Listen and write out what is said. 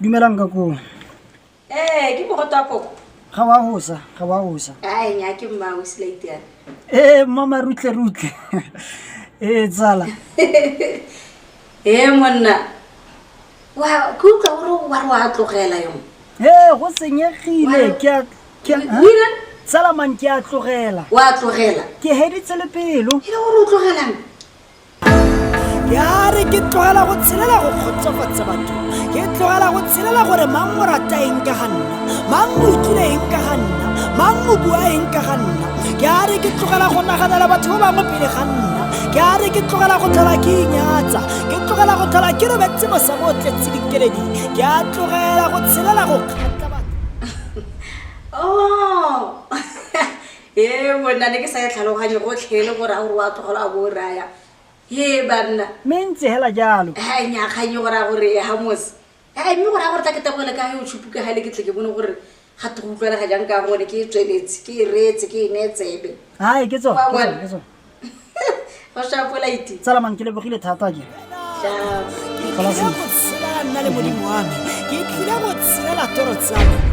Dumelang ka koo. Ee, ke mogoto wa poko. Ga wa gosa, ga wa gosa. Ai, nya ke mma o selaitiana. Ee, mama rutle rutle. Ee, tsala. Ee, monna. Wa ke utlwa gore wa re wa tlogela yong. Ee, go senyegile. Ke a ke a O ira? Tsala man ke a tlogela. Wa tlogela. Ke heditse le pelo. E le gore o tlogelang? Ya re ke tlogela go tshelela go kgotsofatsa batho. Ke tlogela go tshelela gore mang o rata eng ka ga nna, mang o utlwile eng ka ga nna, mang o bua eng ka ga nna. Ke a re ke tlogela go naganela batho ba bangwe pele ga nna. Ke a re ke tlogela go tlhola ke inyatsa. Ke tlogela go tlhola ke robetse mosamo o tletse dikeledi. Ke a tlogela go tshelela go kgatla batho. Oh. Ee, monna ne ke sa e tlhaloganye gotlhelele gore a gore wa tlogela a bo o raya. He banna. Mme ntse hela jalo. Ha nya kganye gore a gore ha mose. Ai mme gore a gore tla ke tabogele ka yo tshupuka ha le ke tle ke bone gore ga te go utlwela ga jang ka gone ke e tsweletse ke e reetse ke e nee tsebe. Hai ke tsone. Wa Ke bona. tsone, ke tsone. Go shapola iti. Tsala man ke lebogile thata ke. Ciao. Ke tlile go tshelela nna le modimo wa me. Ke tlile go tshelela toro tsa me.